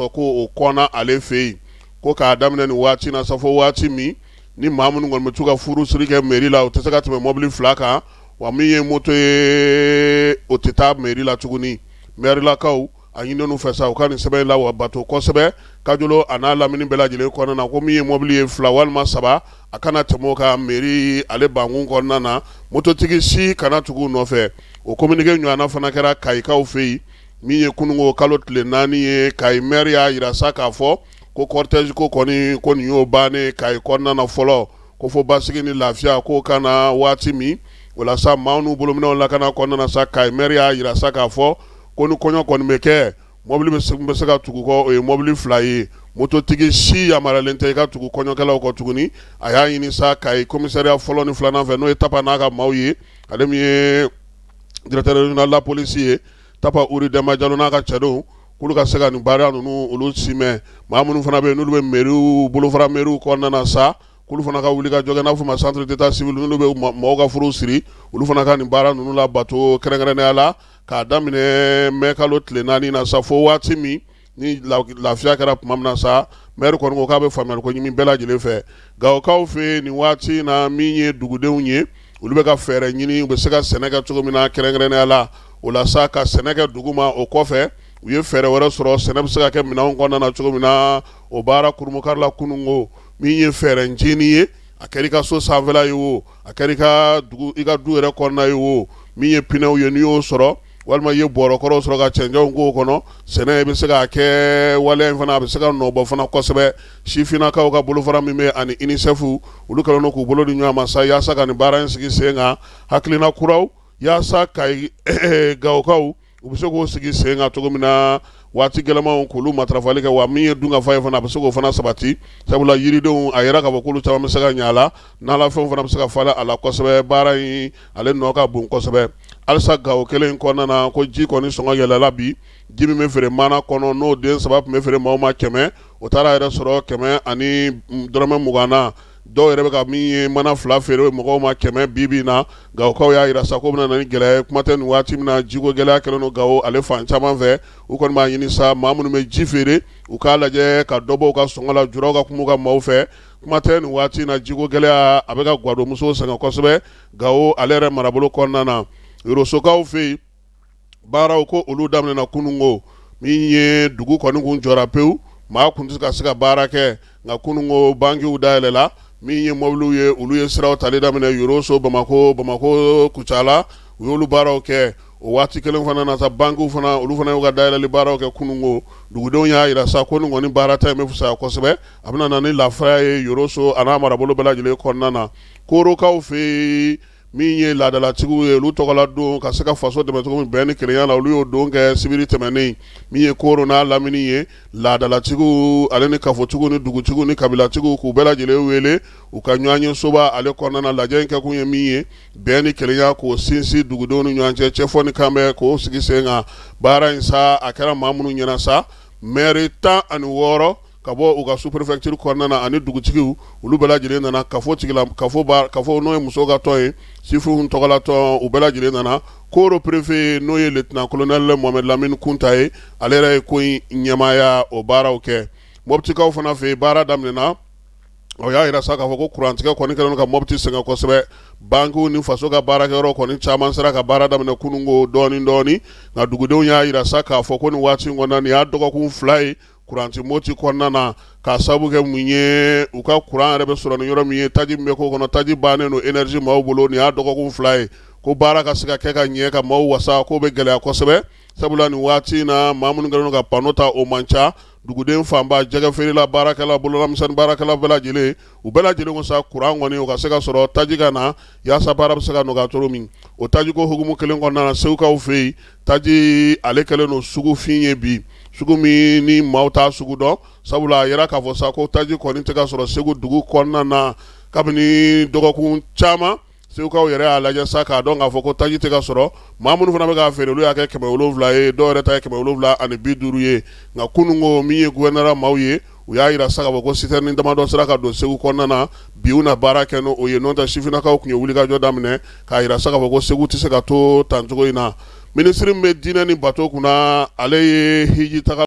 sɔsɔ ko o kɔnna ale fɛ yen, ko k'a daminɛ nin waati na sa fo waati min ni maa minnu kɔni bɛ t'u ka furusiri kɛ mairie la, o tɛ se ka tɛmɛ mɔbili 2 kan, wa min ye moto ye, o tɛ taa mairie la tuguni. Mɛrilakaw, a ɲininen fɛ sa u ka nin sɛbɛn la wa bato kosɛbɛ Kajolo a n'a lamini bɛɛ lajɛlen kɔnɔna na, ko min ye mɔbili ye 2 walima 3, a kana tɛmɛ o kan mairie ale bankun kɔnɔna na, mototigi si kana tugu u nɔfɛ. O communiqué ɲɔgɔnna fana kɛra Kayikaw fɛ yen, min ye kununko kalo tile 4 ye. Kayi maire y'a jira sa k'a fɔ ko cortège ko kɔni, ko nin y'o bannen Kayi kɔnɔna na fɔlɔ, ko fo basigi ni lafiya k'o ka na waati min. O la sa, maaw n'u bolominɛw lakana kɔnɔna na sa, Kayi maire y'a jira sa k'a fɔ ko ni kɔɲɔ kɔni bɛ kɛ, mɔbili bɛ se ka tugu kɔ, o ye mɔbili 2 ye, mototigi si yamaruyalen tɛ i ka tugu kɔɲɔkɛlaw kɔ tuguni. A y'a ɲini sa Kayi commissariat fɔlɔ ni filanan fɛ, n'o ye Tapa n'a ka maaw ye, ale min ye directeur régional de la police ye, Tapa Uri Demba Jalo n'a ka cɛdenw, k'olu ka se ka nin baara ninnu olu simɛ. Maa minnu fana bɛ yen n'olu bɛ mairiew bolofara mairiew kɔnɔna na sa, k'olu fana ka wuli ka jɔ kɛ, n'a fɔ ma centre d'état civil, n'olu bɛ mɔgɔw ka furu siri, olu fana ka nin baara ninnu labato kɛrɛnkɛrɛnnenya la k'a daminɛ mai kalo tile 4 na sa fo waati min ni lafiya kɛra tuma min na sa. Maire kɔni ko k'a bɛ faamuyali ko ɲini bɛɛ lajɛlen fɛ. Gawokaw fɛ nin waati in na, min ye dugudenw ye, olu bɛ ka fɛɛrɛ ɲini u bɛ se ka sɛnɛ kɛ cogo min na kɛrɛnkɛrɛnnenya la. O la sa, ka sɛnɛ kɛ dugu ma, o kɔfɛ u ye fɛɛrɛ wɛrɛ sɔrɔ, sɛnɛ bɛ se ka kɛ minɛnw kɔnɔna na cogo min na. O baara kurunbonkarila kununko, min ye fɛɛrɛ ncinin ye, a kɛra i ka so sanfɛla ye o, a kɛra i ka dugu, i ka du yɛrɛ kɔnɔna ye o, min ye pneuw ye, n'i y'o sɔrɔ walima i ye bɔrɔkɔrɔw sɔrɔ ka cɛncɛnw k'o kɔnɔ, sɛnɛ i bɛ se k'a kɛ. Waleya in fana, a bɛ se ka nɔbɔ fana kosɛbɛ. Sifinnakaw ka bolofara min bɛ ani UNICEF, olu kɛlen don k'u bolo di ɲɔgɔn ma sa yaasa ka nin baara in sigi sen kan, hakilina kuraw yaasa ka Gawokaw u bɛ se k'o sigi sen kan cogo min na, waati gɛlɛmanw k'olu matarafali kɛ, wa min ye dunkafa ye fana, a bɛ se k'o fana sabati, sabula yiridenw, a yɛrɛ k'a fɔ k'olu caman bɛ se ka ɲɛ a la, nalafɛnw fana bɛ se ka falen a la kosɛbɛ. Baara in ale nɔ ka bon kosɛbɛ. Halisa Gawo kelen in kɔnɔna na, ko ji kɔni sɔngɔ yɛlɛla bi. Ji min bɛ feere mana kɔnɔ, n'o den 3 tun bɛ feere maaw ma 100, o taara yɛrɛ sɔrɔ 120 na. Dɔw yɛrɛ bɛ ka min ye mana 2 feere mɔgɔw ma 100 bi bi na. Gawokaw y'a jira sa ko bɛna na ni gɛlɛya ye, kuma tɛ nin waati min na jiko gɛlɛya kɛlen don Gawo ale fan caman fɛ. U kɔni b'a ɲini sa, maa minnu bɛ ji feere, u k'a lajɛ ka dɔ bɔ u ka sɔngɔ la, juraw ka kuma u ka maaw fɛ, kuma tɛ nin waati in na jiko gɛlɛya a bɛ ka gwadonmusow sɛgɛn kosɛbɛ Gawo ale yɛrɛ marabolo kɔnɔna na. Yorosokaw fɛ yen, baaraw ko olu daminɛna kununko. Min ye dugu kɔni kun jɔra pewu, maa kun tɛ ka se ka baara kɛ, nka kununko bankiw dayɛlɛla. Min ye mɔbiliw ye, olu ye siraw tali daminɛ Yoroso, Bamakɔ, Bamakɔ Kucala, u y'olu baaraw kɛ. O waati kelen fana na sa, bankiw fana, olu fana y'u ka dayɛlɛli baaraw kɛ kununko. Dugudenw y'a jira sa ko nin kɔni baara ta in bɛ fisaya kosɛbɛ, a bɛna na ni lafiya ye Yoroso a n'a marabolo bɛɛ lajɛlen kɔnɔna na. Korokaw fɛ yen, min ye laadalatigiw ye, olu tɔgɔla don ka se ka faso dɛmɛ cogo min bɛn ni kelenya la, olu y'o don kɛ sibiri tɛmɛnen. Min ye Koro n'a lamini ye, laadalatigiw ale ni kafotigiw ni dugutigiw ni kabilatigiw, k'u bɛɛ lajɛlen wele u ka ɲɔgɔn ye soba ale kɔnɔna na. Lajɛ in kɛkun ye min ye, bɛn ni kelenya k'o sinsin dugudenw ni ɲɔgɔn cɛ, cɛfɔ ni kanbɛn k'o sigi sen kan. Baara in sa, a kɛra maa minnu ɲɛna sa, maire 16 ka bɔ u ka sous-préfecture kɔnɔna na ani dugutigiw, olu bɛɛ lajɛlen nana. Kafo tigila kafo kafo, n'o ye musow ka tɔn ye, sifinw tɔgɔla tɔn, u bɛɛ lajɛlen nana. Koro préfet, n'o ye lieutenant colonel Mohamed Lamine Kunta ye, ale yɛrɛ ye ko in ɲɛmaaya o baaraw kɛ. Mɔptikaw fana fɛ yen, baara daminɛna. O y'a jira sa k'a fɔ ko kurantigɛ kɔni kɛlen ka Mɔpti sɛgɛn kosɛbɛ. Bankiw ni faso ka baarakɛyɔrɔ kɔni caman sera ka baara daminɛ kununko dɔɔnin dɔɔnin, nka dugudenw y'a jira sa k'a fɔ ko nin waati in kɔnɔna, nin y'a dɔgɔkun 2 ye kuran tɛ Mɔti kɔnɔna na, k'a sababu kɛ mun ye? U ka kuran yɛrɛ bɛ sɔrɔ ni yɔrɔ min ye, taji min bɛ k'o kɔnɔ, taji bannen don énergie maaw bolo. Nin y'a dɔgɔkun 2 ye ko baara ka se ka kɛ ka ɲɛ ka maaw wasa, k'o bɛ gɛlɛya kosɛbɛ, sabula nin waati in na, maa minnu kɛlen don ka panneau ta, o man ca. Duguden fanba, jɛgɛ feerela, baarakɛla, bololamisɛnnin baarakɛla bɛɛ lajɛlen, u bɛɛ lajɛlen ko sa kuran kɔni o ka se ka sɔrɔ, taji ka na yaasa baara bɛ se ka nɔgɔya cogo min. O tajiko hukumu kelen kɔnɔna na, Segukaw fɛ yen, taji ale kɛlen don sugufin ye bi, sugu min ni maaw t'a sugu dɔn, sabula a yira k'a fɔ sa ko taji kɔni tɛ ka sɔrɔ Segu dugu kɔnɔna na kabini dɔgɔkun caman. Segukaw yɛrɛ y'a lajɛ sa k'a dɔn k'a fɔ ko taji tɛ ka sɔrɔ. Maa minnu fana bɛ k'a feere, olu y'a kɛ 700 ye, dɔw yɛrɛ ta ye 750 ye. Nka kununko, min ye gouvernorat maaw ye, u y'a jira sa k'a fɔ ko citerne damadɔ sera ka don Segu kɔnɔna na bi, u na baara kɛ n'o ye. N'o tɛ, sifinnakaw tun ye wulikajɔ daminɛ k'a jira sa k'a fɔ ko Segu tɛ se ka to tan cogo in na. Minisiri min bɛ diinɛ ni bato kunna, ale ye hiji taga